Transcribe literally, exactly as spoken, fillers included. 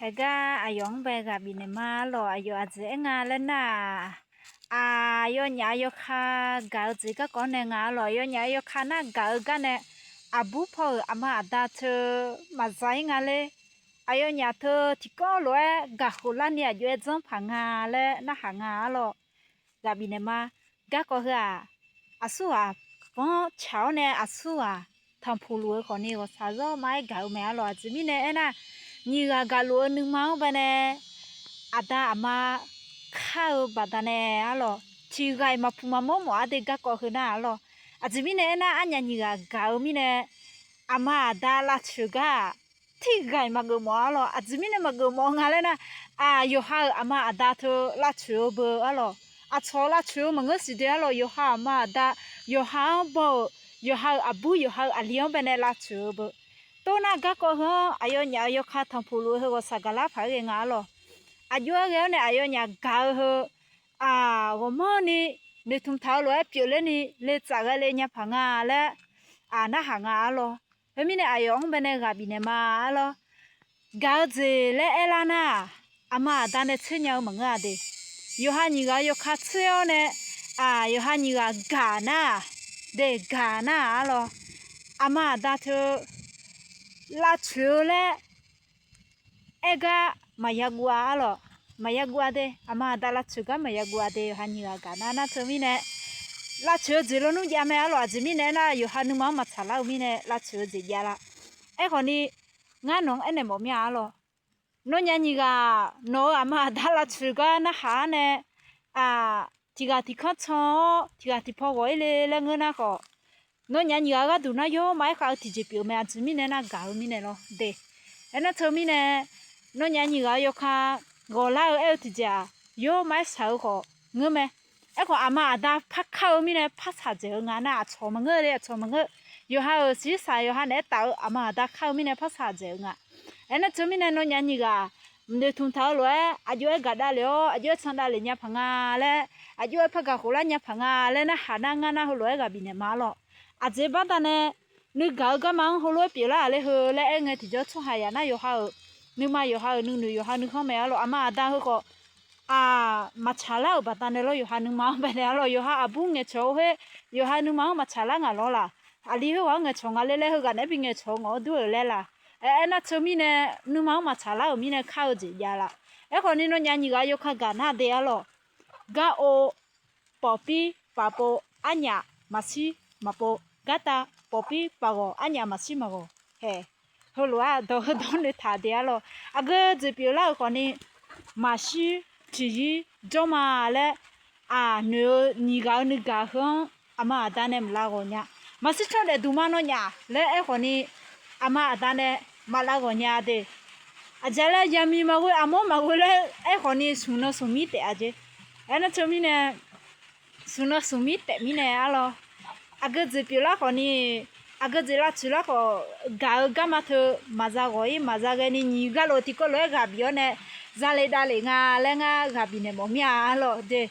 Haegar aqyawf-anr bae ghaq bifnaeq ma arlawq. Aqyawf aqjeq aer nga laer nar-aq, aqyawfnyaf yawkaq gaq-eu jeq garkawv nae nga arlawq. Aqyawfnyaf yawkaq nar gaq-eu gar nae, aqbur paw-euq aqma aqda teu maqza-ir nga ler. Aqyawfnyaf teu tiqkawv lof-aer gaqkhof larni aqjox-aer janr paq nga laer narhaq nga arlawq. Ghaq bifnaeq ma. Garkawv heu-aq, aqsurghaq-anr tsaq-awr nae aqsurghaq tanqpuq luf-eu khawfni ghawqshaq zawr ma-aer gaq-eu mae arlawq. Aqjeq mirnae aernar, nyiq ghaq gaqluf-eu nuima-anr bae nae aqda aqma kar-eu baqdanae arlawq, tiq ghaq-iq maqpuq maqmawr mawf-ar de garkawv heu nar arlawq. Aqjeq mirnae aernar, arnyaf nyiq ghaq gaq-eu mirnae aqma aqda lavtsoeq gar-aq, tiq ghaq-iq maqgeuf mawf arlawq. Aqjeq mirnae maqgeuf mawf-eu nga laer nar, aq, yawqha-euq aqma aqda teu lavtsoeq-eu beu arlawq. Aqcawq lavtsoeq-eu maqngeur siq de arlawq. Yawqha aqma aqda, yawqha-anr baw-euq, yawqha-euq aqbur, yawqha-euq aqli-anr bae nae lavtsoeq-eu beu. Toxnar garkawv heu-anr aqyawfnyaf-euq yawkaq tanqpuq luf-eu heu ghawqshaq gaqlar paq-aer ghae nga arlawq. Aqjox-aer ghae-awr nae aqyawfnyaf gaq-eu heu, aq, ghawqmanrni noeqtmq taq-eu lof-aer pyeufler ni le tsaf ghae le nya paq nga laer, aq, narhaq nga arlawq. Khoermirnae aqyawf-anr bae nae ghaq bifnaeq ma arlawq. Gaq-eu jeq laer aerlar nar-aq, aqma aqda nae tser nya-eu maqngeur-a de. Yawqha nyiq ghaq yawkaq tser-awr nae, aq, yawqha nyiq ghaq gaq nar-aq, de gaq nar-aq arlawq, aqma aqda teu lavtsoeq-eu laer aer gar maqya guv-a arlawq. Maqya guv-a de, aqma aqda lavtsoeq gar maqya guv-a de, yawqha nyiq ghaq gaq nar nar teumirnae lavtsoeq-eu jeq lawnmr jav mae arlawq. Aqjeq mirnae aernar, yawqha nuima-anr maqtsaq lar-eu mirnae lavtsoeq-eu jeq jav la. Aerkhawfni, ngar nawq-anr aernaeq mawf mir-a arlawq. Nawnyaf nyiq ghaq nawq-euq aqma aqda lavtsoeq gar narhaq-ar nae, aq, tiq ghaq tiq kanr can-awr tiq ghaq tiq paw ghawq-ir le laer ngeur nar khawf, nawnyaf nyiq ghaq gharduq nar yawr ma-aer khav-eu tiqjeq pyeuf-eu mae. Aqjeq mirnae nar gaq-eu mirnae lawr de. Aernar teumirnae, nawnyaf nyiq ghaq-eu yawkaq ghawqlar-eu aer-eu tiqjeq-aq, yawr ma-aer shaq-eu khawf ngeur mae. Aerkhawf aqma aqda parkar-eu mirnae parsaq dzaeq-eu nga nar, aqcawq maqngeur le, aqcawq maqngeur. Yawqha-euq shiqshaq yawqha naeq-aer taf-eu aqma aqda kar-eu mirnae parsaq dzaeq-eu nga. Aernar teumirnae nawnyaf nyiq ghaq noeqtmq taq-eu lof-aer aqjox-aer gaq davlef-awr aqjox-aer can davlef nya paq nga laer, aqjox-aer par gaq khof lar nya paq nga laer narhaq nar, ngar nar heulof-aer ghaq bifnaeq ma arlawq. Aqjeq baqdanae nuigaq-eu garma-anr heulof-aer pyeuflar-aq laer heu laer aer ngae tiqjawr tsawrhaq yaf nar yawqha-euq nuima yawqha-euq nuinoeq yawqha nuikhanr mae arlawq. Aqma aqda heu khawf, aq, maqtsaq lar-euq baqdanae lawr, yawqha nuima-anr bae nae arlawq. Yawqha aqbur ngaeqcawq-eu khoer yawqha nuima-anr maqtsaq lar ngaq lawr laq. Aqli khoerghaq-anr ngaeqcawq nga laer laer heughaq naeq-aer bi ngaeqcawq-eu ngawq-awr dur-euq laer laq. Aernar teumirnae nuima-anr maqtsaq lar-euq mirnae kar-eu jeq jav laf. Aerkhawfni nawnyaf nyiq ghaq yawkaq gaq nar de arlawq. Gar ov, pawqpir paqpov, arnyaf maqshir maqpov, gartav pawqpir paqghawq, arnyaf maqshir maqghawq haeq. Heulof-aer dawq heudawq-anr noeqtaq de arlawq. Aqgeu jeq pyeuflar-euq khawfni, maqshir tiqyir jawr ma laer, aq, noeq-eu nyiq ghaq-eu nuigaq heu-anr aqma aqda nae maqlav ghawq nya. Maqshir tsawrdaef duq ma nawnyaf laer aerkhawfni, aqma aqda nae maqlav ghawq nya de. Aqjeq laer yami maqghoe aqmawr maqghoe laer aerkhawfni smq nan smq mir taef-a jeq. Aernar teumirnae smq nan smq mir taef mirnae arlawq. Aqgeu jeq pyeuflar khawfni, aqgeu jeq lavtsoeq lar khawf, gaq-eu garma teu maqza ghawq-ir maqza ghae ni nyiq gharlof tiqkawv lof-aer ghaq bif-awr nae zale davlef nga laer ngar ghaq bifnaeq mawf mir-a arlawq de.